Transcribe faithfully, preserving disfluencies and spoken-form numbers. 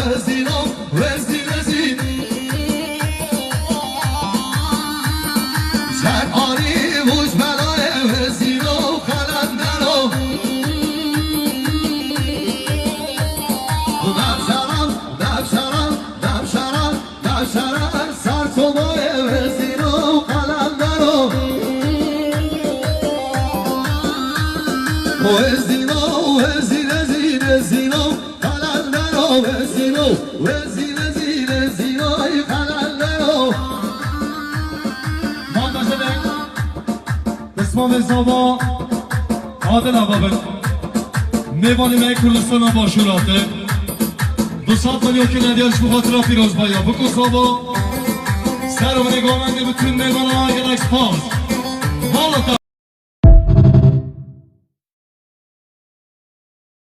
Wezîno, wezî, wezî. Ser anî vûj belayê wezîno qelendero. Navşaran, navşaran, navşaran, navşaran, ser sobayê wezîno qelendero. Wezîno, wezî, wezî, wezîno. Qelendero wezîno, wezî, wezî, wezîno, ay qelendero. Manda jinek, pismamê zava, adil ava bin. Mêvanê me Kurdistana Başûr hate. Du sed milyon kil hediye ji bo xatira pîrozbahiya. Biko zava, ser û rêgamendê bütün mêvana gelek spas. Mala te.